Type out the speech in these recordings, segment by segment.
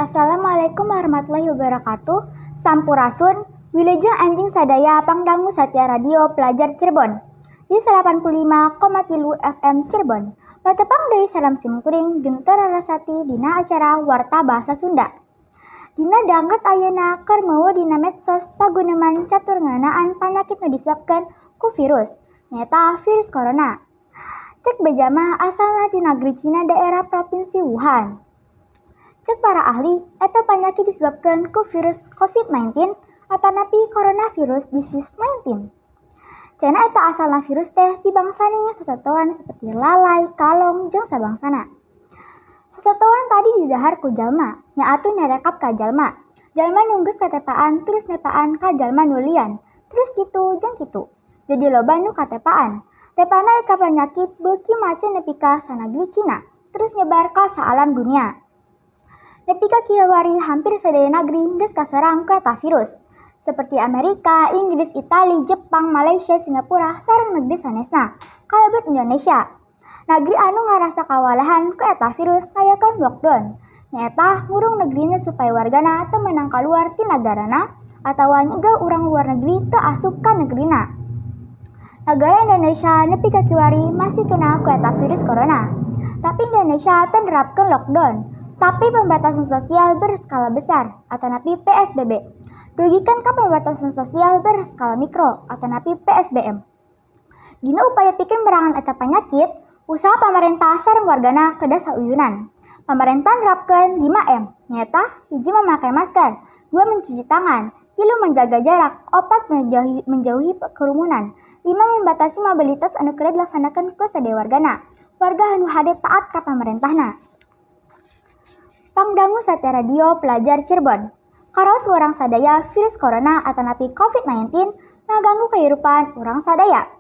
Assalamualaikum warahmatullahi wabarakatuh. Sampurasun, wilujeng enjing sadaya pangdangu satia Radio Pelajar Cirebon di 85,3 FM Cirebon. Patepang deui sareng simkuring, Genter Rarasati, dina acara Warta Bahasa Sunda. Dina danget ayeuna keur meuweul dina medsos paguneman catur ngeunaan panyakit nu disebabkeun ku virus, nyaeta virus corona. Cek beja mah asalna ti nagri Cina, daerah Provinsi Wuhan. Cek para ahli, eta panyakit disebabkeun ku virus COVID-19 atanapi coronavirus disease 19. Cenah eta asalna virus teh ti bangsana sasatoan seperti lalay, kalong, jeung sabangsana. Sasatoan tadi didahar ku jalma, nya atuh nyarekap ka jalma. Jalma nu geus katepaan terus nepaan ka jalma nu lian, terus kitu jeung kitu. Jadi loba nu katepaan. Tepana eta panyakit beuki maca nepi ka sanagri Cina, terus nyebar ka saalam dunia. Nepi ka kiwari hampir sadaya nagri geus kaserang ku eta virus. Seperti Amerika, Inggris, Itali, Jepang, Malaysia, Singapura, sareng negeri sanesna, kalebet Indonesia. Nagri anu ngarasa kawalahan ku eta virus ngayakeun lockdown, nyaeta ngurung negrina supaya wargana teu meunang kaluar ti nagarana atawa nyegah urang luar negeri teu asup ka negrina. Nagara Indonesia nepi ka kiwari masih kena ku eta virus corona. Tapi Indonesia teu nerapkeun lockdown, tapi pembatasan sosial berskala besar atanapi PSBB. Dugikeun ka pembatasan sosial berskala mikro atanapi PSBM. Dina upaya pikeun merangan eta panyakit, usaha pamarentah sareng wargana kedah sauyunan. Pamarentah nerapkeun 5M, nyaeta 1, memakai masker, 2, mencuci tangan, 3, menjaga jarak, 4, menjauhi kerumunan, 5, membatasi mobilitas anu kedah dilaksanakeun ku sadaya wargana. Warga anu hade taat ka pamarentahna. Pangdangu satia Radio Pelajar Cirebon. Karaos urang sadaya, virus corona atanapi COVID-19 ngaganggu kehidupan urang sadaya.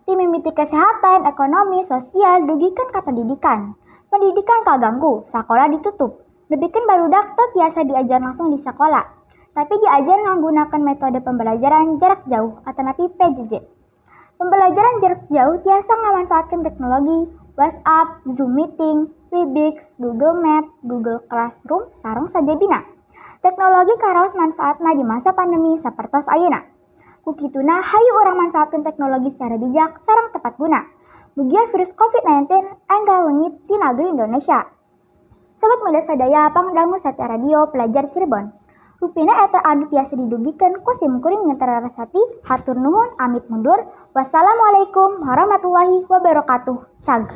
Ti mimiti kesehatan, ekonomi, sosial, dugikeun ka pendidikan. Pendidikan kaganggu, sakola ditutup. Nepikeun barudak teu tiasa diajar langsung di sakola. Tapi diajar nganggunakeun metode pembelajaran jarak jauh atanapi PJJ. Pembelajaran jarak jauh tiasa ngamanfaatkeun teknologi WhatsApp, Zoom Meeting, Webex, Google Map, Google Classroom, sareng sajabina. Teknologi karaos manfaatna di masa pandemi sapertos ayeuna. Ku kituna, hayu urang manfaatkeun teknologi secara bijak sareng tepat guna. Mugia virus COVID-19 enggal leungit ti nagri Indonesia. Sobat muda sadaya pangdangu satia Radio Pelajar Cirebon. Rupina eta anu tiasa didugikeun ku simkuring, Genter Rarasati, hatur nuhun, amit mundur. Wassalamualaikum warahmatullahi wabarakatuh. Cag.